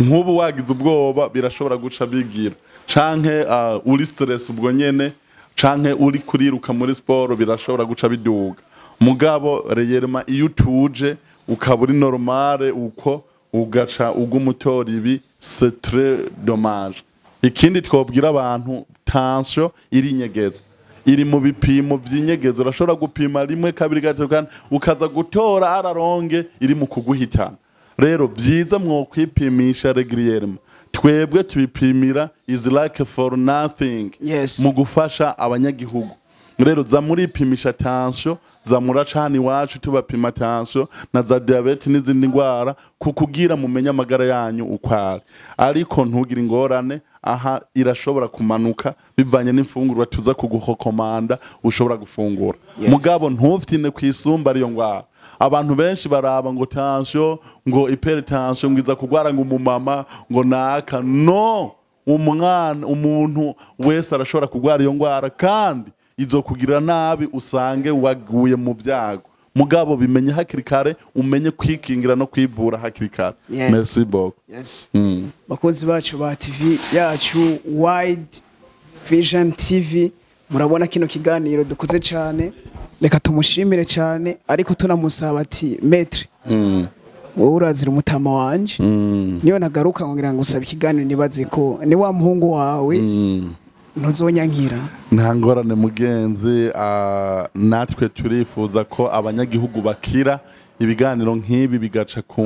Nk'ubu wagize ubwoba birashobora guca bigira, canke uri stress ubwo nyene, canke uri kuriruka muri sport birashobora guca biduga. Mugabo réellement iyo utuje ukaba uri normale, uko ugaca ugumutora ibi, c'est très dommage. Ikindi twobwira abantu, tension irinyegeza, iri mu bipimo vy'inyegeza. Urashobora gupima rimwe, kabiri, gatatu, kane, ukaza gutora araronge iri mu kuguhitana. Rero vyiza mwokwipimisha régulièrement. Twebwe tubipimira is like for nothing mu gufasha abanyagihugu. Rero za muripimisha tension, za muracana iwacu tubapima tension na za diabète n'izindi ndwara, kukugira mumenye amagara yanyu uko ari. Ariko ntugire ingorane, aha irashobora kumanuka bivanye n'imfungurwa tuza kuguhokomanda ushobora gufungura. Mugabo ntufitine kwisumba ariyo ngwara. Abantu benshi baraba ngo tension, ngo hypertension, ngo iza kugwara ngo umumama, ngo naka. No umwana, umuntu wese arashobora kugwara iyo ngwara, kandi izokugirira nabi, usange waguye mu byago. Mugabo bimenye hakiri kare, umenye kwikingira no kwivura hakiri kare. Merci beaucoup. Yes. Bakozi bacu ba TV yacu Wide Vision TV, murabona kino kiganiro dukoze cyane. Reka tumushimire cyane, ariko tunamusaba ati: "Maître, wowe urazira umutama wanje, niyo nagaruka ngira ngo usaba ikiganiro, nibaze ko ni wa muhungu wawe, ntuzonyankira." Nta ngorane mugenzi. Natwe turifuza ko abanyagihugu bakira, ibiganiro nk'ibi bigaca ku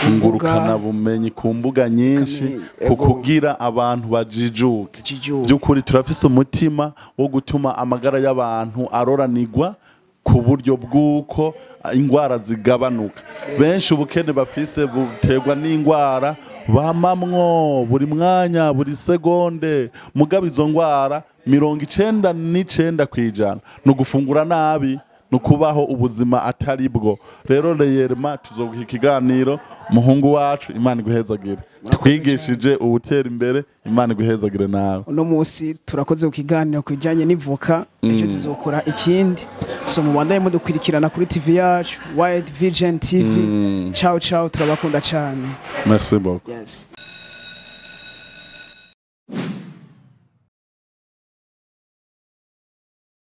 ngurukanabumenyi, ku mbuga nyinshi, ku kugira abantu bajijuke. Bajijuke. By'ukuri turafise umutima wo gutuma amagara y'abantu aroranirwa, ku buryo bw'uko ingwara zigabanuka. Benshi ubukene bafise buterwa n'ingwara bamamwo buri mwanya, buri segonde. Mugabo izo ngwara 99% ni ugufungura nabi, ni ukubaho ubuzima atari bwo. Rero réellement tuzoguha ikiganiro, muhungu wacu. Imana iguhezagire, twigishije uwutera imbere. Imana iguhezagire nawe. Uno munsi turakoze ku kiganiro ku bijyanye n'ivoka, ejo tuzokora ikindi. So mubandanye mudukurikirana kuri TV yacu Wide Vision TV. Ciao ciao, turabakunda cyane. Merci beaucoup. Yes.